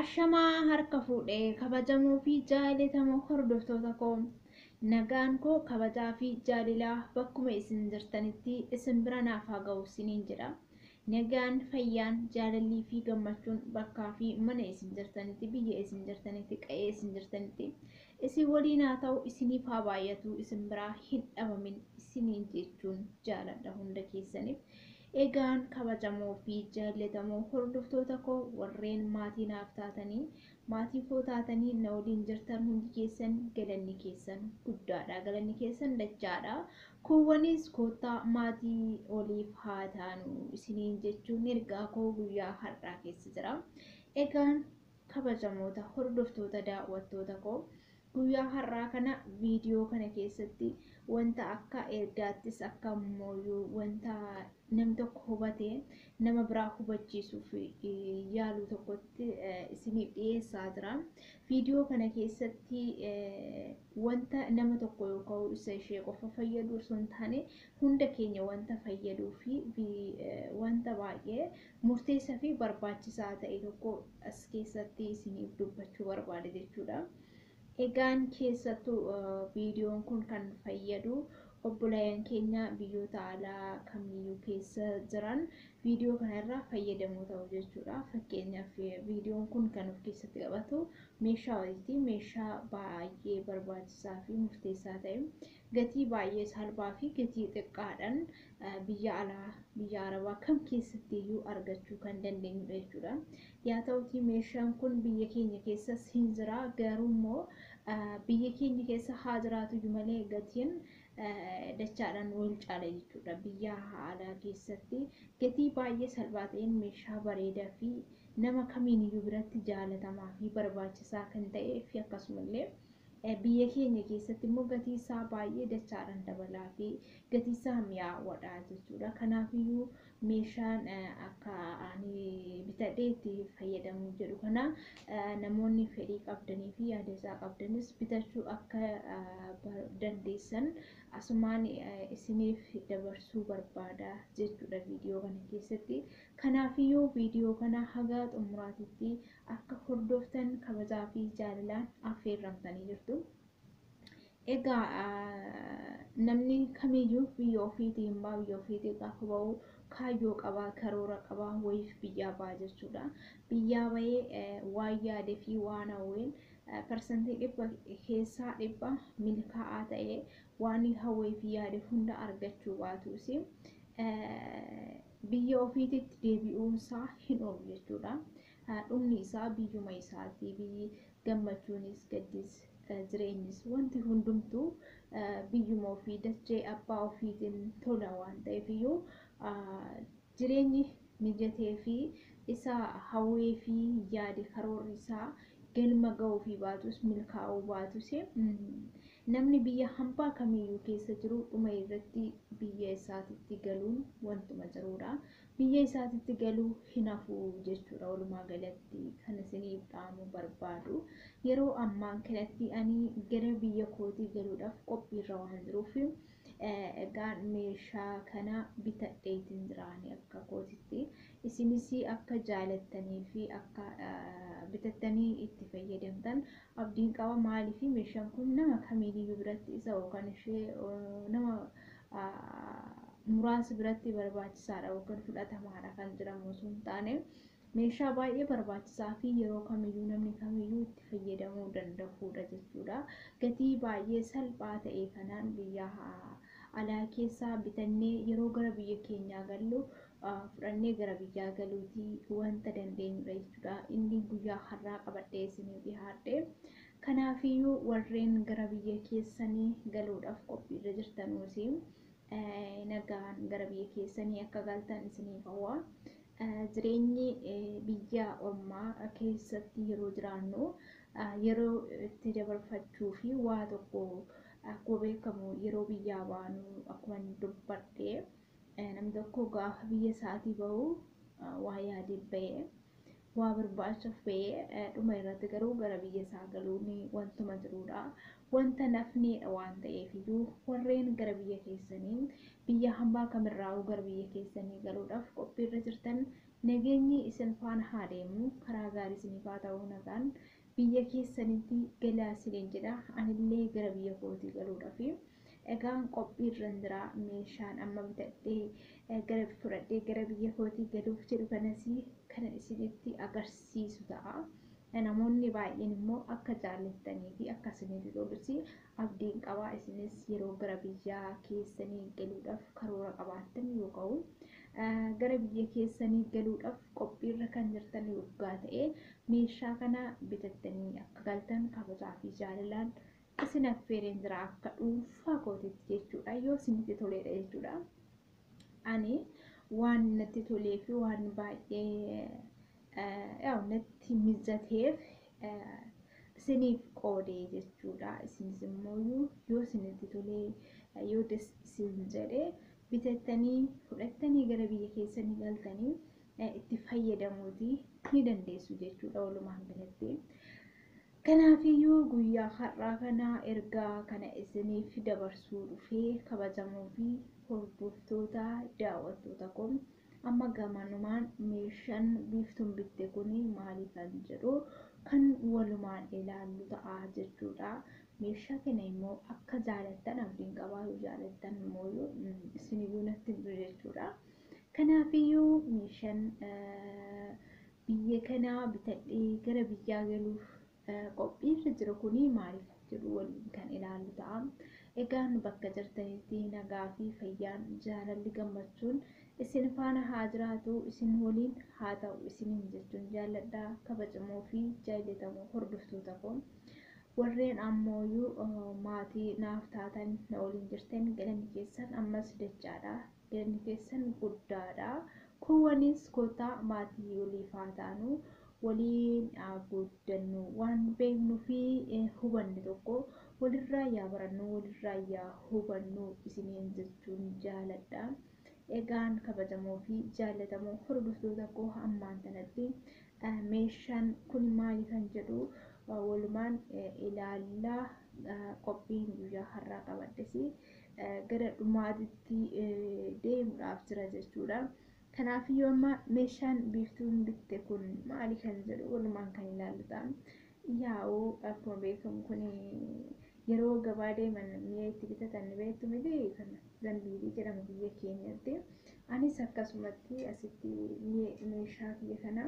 Ashamaa harka fuudhee kabajamoo fi jaalatamoo hordoftoota koo, nagaan koo kabajaa fi jaalalaa bakkuma isin jirtanitti isin bira naaf haa ga'u isiniin jedha. Nagaan, fayyaan, jaalallii fi gammachuun bakkaa fi mana isin jirtanitti, biyya isin jirtanitti, qa'ee isin jirtanitti isin waliin haa ta'u, isiniif haa baay'atu, isin biraa hin dhabamin isiniin jechuun jaaladha hunda keessaniif. Egaan kabajamoo fi jaallatamoo hordoftoota koo, warreen maatii naaf taatanii, maatii koo taatanii na waliin jirtan hundi keessan, galanni keessan guddaadha. Galanni keessan dachaadha. Kuuwwanis koottaa maatii oliif haa taanu isiniin jechuun ergaa koo guyyaa har'aa keessa jira. Egaan kabajamoota hordoftoota daawwattoota koo, guyyaa har'aa kana viidiyoo kana keessatti wanta akka ergaattis akka mooyyuu wanta namni tokko hubatee nama biraa hubachiisuuf yaalu tokkotti isiniif dhiyeessaa jira. Viidiyoo kana keessatti wanta nama tokko yookaan isa ishee qofa fayyadu osoo hin taane, hunda keenya wanta fayyaduu fi wanta baay'ee murteessaa fi barbaachisaa ta'e tokko as keessatti isiniif dubbachuu barbaade jechuudha. Egaan keessattuu viidiyoon kun kan fayyadu obboleeyyan keenya biyyoota alaa kamiyyuu keessa jiran viidiyoo kanarraa fayyadamoo ta'u jechuudha. Fakkeenyaaf, viidiyoon kun kan of keessatti qabatu meeshaa wayiiti. Meeshaa baay'ee barbaachisaa fi murteessaa ta'e, gatii baay'ee salphaa fi gatii xiqqaadhaan biyya alaa, biyya arabaa kam keessatti iyyuu argachuu kan dandeenyudha jechuudha. Yaa ta'utii meeshaan kun biyya keenya keessas hin jira, garuu immoo biyya keenya keessa haa jiraatu iyyuu malee gatiin dachaadhaan wal caala jechuudha. Biyya alaa keessatti gatii baay'ee salphaa ta'een meeshaa bareedaa fi nama kamiiniyyuu biratti jaalatamaa fi barbaachisaa kan ta'ee fi akkasumallee biyya keenya keessatti immoo gatii isaa baay'ee dachaadhaan dabalaa fi gatii isaa mi'aawaadha jechuudha. Kanaafiyyuu meeshaan akka ani bitadhee itti fayyadamuu jedhu kana namoonni fedhii qabdanii fi yaada isaa qabdanis bitachuu akka dandeessan asumaan isiniif dabarsuu barbaada jechuudha viidiyoo kana keessatti. Kanaafiyyuu viidiyoo kana haga xumuraatitti akka hordoftan kabajaa fi jaalalaan affeerramtanii jirtu. Egaa namni kamiyyuu biyya ofiitii hin ba'a, biyya ofiitii gaafa ba'u kaayyoo qabaa, karoora qabaa, wayiif biyyaa ba'a jechuudha. Biyyaa bahee waan yaadee fi waan hawween 100% keessaa milkaa'aa ta'ee waan hawwee fi yaade hunda argachuu baatus, biyya ofiititti deebi'uunsaa hin oolu jechuudha. Dhumni isaa biyyuma isaati. Biyyi gammachuunis, gaddis, jireenyis, wanti hundumtuu biyyuma ofii, dachee abbaa ofiitiin tola waan ta'eef iyyuu, jireenyi mijatee fi isa hawwee fi yaade karoorri isaa galma ga'uu fi baatus, milkaa'uu baatus, namni biyya hambaa kamiyyuu keessa jiru dhuma irratti biyya isaatitti galuun wantuma jirudha. Biyya isaatitti galuu hin hafu jechuudha walumaa galatti kan isiniif dhaamuu barbaadu. Yeroo ammaan kanatti ani gara biyya kootii galuudhaaf qophiirra waan jiruuf, egaan meeshaa kana bitadheetiin jiraani akka kootitti. Isinis akka jaalattanii fi akka bitattanii itti fayyadamtan abdiin qaba. Maaliif, meeshaan kun nama kamiiniyyuu biratti, isa yookaan ishee, nama muraasa biratti barbaachisaadha yookaan fudhatamaadha kan jedhamu osoo hin taane, meeshaa baay'ee barbaachisaa fi yeroo kamiyyuu namni kamiyyuu itti fayyadamuu danda'udha jechuudha. Gatii baay'ee salphaa ta'e kanaan biyya alaa keessaa bitannee yeroo gara biyya keenyaa gallu fudhannee gara biyyaa galuutii wanta dandeenyudha jechuudha. Inni guyyaa har'aa qabadhee isinii dhiyaadhe. Kanaafiyyuu warreen gara biyya keessanii galuudhaaf qophiirra jirtanuus, nagaan gara biyya keessanii akka galtan isiniif hawwa. Jireenyi biyya ormaa keessatti yeroo jiraannu yeroo itti dabarfachuu fi waa tokko, akkuma beekamu yeroo biyyaa baanu, akkuma dubbadhe, namni tokko gaafa biyya isaatii bahu waa yaadee bahee, waa barbaachaaf bahee, dhuma irratti garuu gara biyya isaa galuun wantuma jirudha. Wanta nafneedha waan ta'eef iyyuu, warreen gara biyya keessanii, biyya hambaa kamirraa'uu gara biyya keessanii galuudhaaf qophiirra jirtan, Nageenyi isin faana haa deemu, karaa gaarii isiniif haa ta'u, nagaan biyya keessanitti galaa isiniin jedha. Anillee gara biyya kootii galuudhaaf egaan qophiirra jira. Meeshaan amma bitadhee gara fudhadhee gara biyya kootii galuuf jedhu kanas kan isinitti agarsiisu ta'a. Namoonni baay'een immoo akka jaallattanii fi akka isinitti tolus abdiin qaba. Isinis yeroo gara biyya keessanii galuudhaaf karoora qabaattan yookaan gara biyya keessanii galuudhaaf qophiirra kan jirtan yoggaa ta'e meeshaa kana bitattanii akka galtan kabajaa fi jaalalaan isin affeereen jira akka dhuunfaa kootiitti jechuudha. Yoo isinitti toledha jechuudha. Ani waan natti tolee fi waan baay'ee natti mijateef isiniif qoodee jechuudha. Isinis immoo yoo isinitti tolee yoo isin jedhee bitattanii fudhattanii gara biyya keessanii galtanii itti fayyadamuuti ni dandeessu jechuudha walumaa galatti. Kanaafiyyuu guyyaa har'aa kana ergaa kana isiniif dabarsuu dhufee kabajamoo fi hordoftoota daawwattoota koo amma gamanumaan meeshaan biiftuun bitte kun maali kan jedhu kan walumaan ilaallu ta'a jechuudha. Meeshaa kana immoo akka jaalattan abdiin qabaa, yoo jaalattan immoo isiniyyuu natti himtu jechuudha. Kanaafiyyuu meeshaan biyya kanaa bitadhee gara biyyaa galuuf qophiirra jiru kun maaliif jedhu waliin kan ilaallu ta'a. Egaan bakka jirtanitti nagaa fi fayyaan jaalalli gammachuun isin faana haa jiraatu, isin waliin haa ta'u isiniin jechuun jaalladha. Kabajamoo fi jaallatamoo hordoftoota koo warreen ammoo maatii naaf taatan na waliin jirtan galanni keessan ammas dachaadha. Galanni keessan guddaadha. Kuwwanis kottaa maatii waliif haa taanu, waliin guddannu, waan beeknuu fi hubanne tokko walirraa yaa barannu, walirraa yaa hubannu isiniin jechuun jaaladha. Egaan kabajamoo fi jaallatamoo hordoftoota koo ammaan kanatti meeshaan kun maali kan jedhu walumaan ilaallaa. Qophiin guyyaa har'aa qabadhes gara dhumaatitti deemuudhaaf jira jechuudha. Kanaafiyyuu amma meeshaan biiftuun bitte kun maali kan jedhu walumaan kan ilaallu ta'a. Yaa'uu akkuma beekamu kun yeroo gabaa deeman mi'a itti bitatan ni beektu miti, kan zambiilii jedhama biyya keenyatti. Anis akkasumatti asitti meeshaa kiyya kana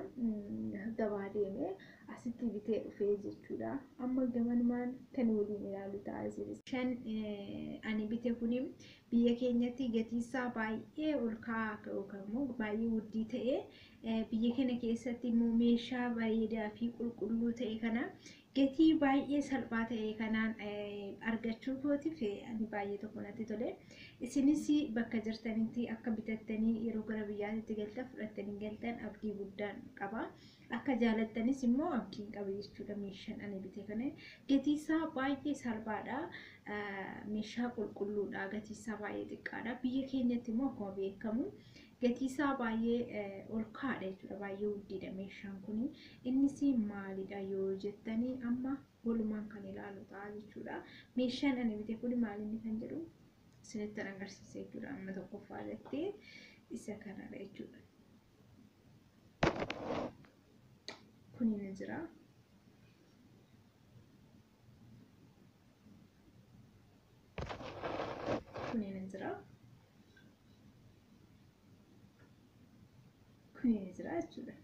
gabaa deemee asitti bitee dhufee jechuudha. Amma gamanumaan kan waliin ilaallu ta'a. Meeshaan ani bite kun biyya keenyatti gatiinsaa baay'ee ol ka'aa yookaan immoo baay'ee wuddii ta'e biyya kana keessatti immoo meeshaa bareedaa fi qulqulluu ta'e kana gatii baay'ee salphaa ta'e kanaan argachuu kootiif ani baay'ee tokko natti tole. Isinis bakka jirtanitti akka bitattanii yeroo gara biyyaatti galtan fudhattanii galtan abdii guddaan qaba. Akka jaalattanis immoo abdiin qaba jechuudha. Meeshaan ani bite kana gatiinsaa baay'ee salphaadha. Meeshaa qulqulluudha. Gatiinsaa baay'ee xiqqaadha. Biyya keenyatti immoo akkuma beekamu gatiinsaa baay'ee ol ka'aadha jechuudha. Baay'ee guddiidha meeshaan kun. Innis maalidha yoo jettanii amma walumaan kan ilaalu ta'a jechuudha. Meeshaan ani bite kun maalinni kan jedhu isinitti agarsiisa jechuudha. Amma tokkoffaa irratti isa kanadha jechuudha. Kun ni jira. Kun ni jira. Kun ni jira jechuudha.